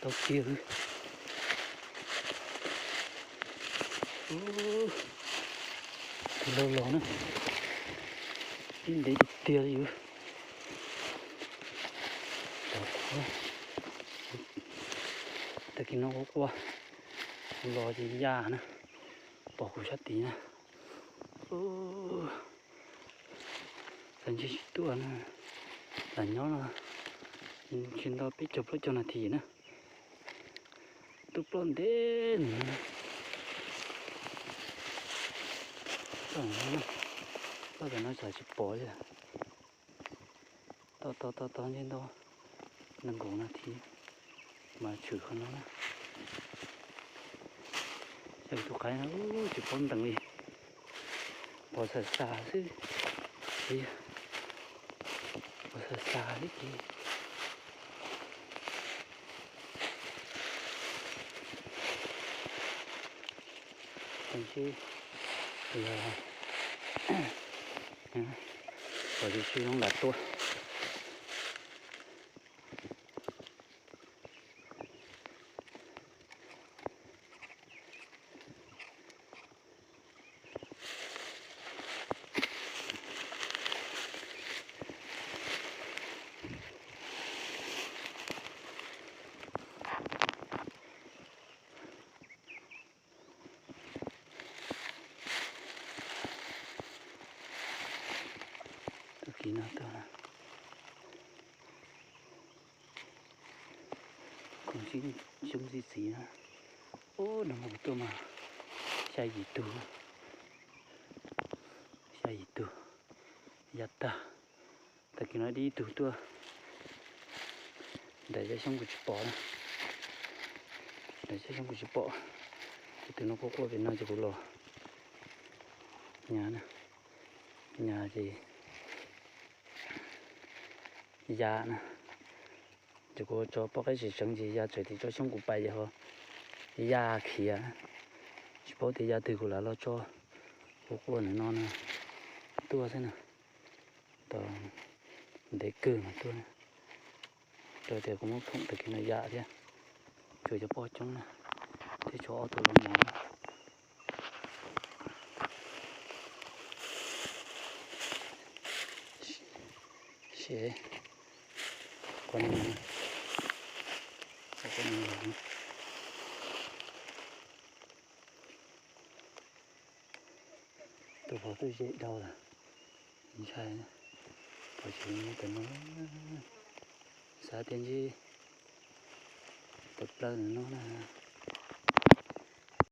Tau kiag. Tus laus los na, ib ntev tiag tiag li yus. Tag kis no quaj quaj, kuv los ces ya na, pom kuv sab tid na. Txawm ntshe tsis tuaj na, lam nyob no tsis ntau peb caug plaub caug nas this na, tuaj ploj ntev nws. Ploj tam no xyov tsis pom li. Tau tau tau tau ntshe ntau nees nkaum nas this mas tshwm qhov no na. Yog tus qaib no tsis paub ntees li, pom xav xav xwb, pom xav xav xwb ces ntshe yog pom tsis tshua zoo lam tuaj. Tag kis no tuaj, khoom sib xyoob xib txiv na. Ub, nag hmo kuv tuaj mas xya yim tug, xya yim tug ya tag. Tag kis no dib ib tug tuaj, nram xyoob kuv tsis pom na, nram xyoob kuv tsis pom. Ces tus no quaj quaj pem no ces kuv los nyas na, nyas ces ya na. Ces kuv tso poj qaib tseem seev ces ya txawm tim tsob xyoob kuv pais ces ho ya khiav. Tsis paub tias yav twg kuv lam los tso, kuv quaj ntawm no na, tuaj xwb na. Tau ntev kawg mas tuaj na. Rau tias kuv muab khoom tag kis no ya thiab, tsuas cov poj coob na, thiab tshuav ob tug los mov. Seb, qhov no, qhov no, tus pov twb zem dhau lawm, ntshai, pov tsis muaj tus no, xav tias ntshe tawm plaws ntawm no na.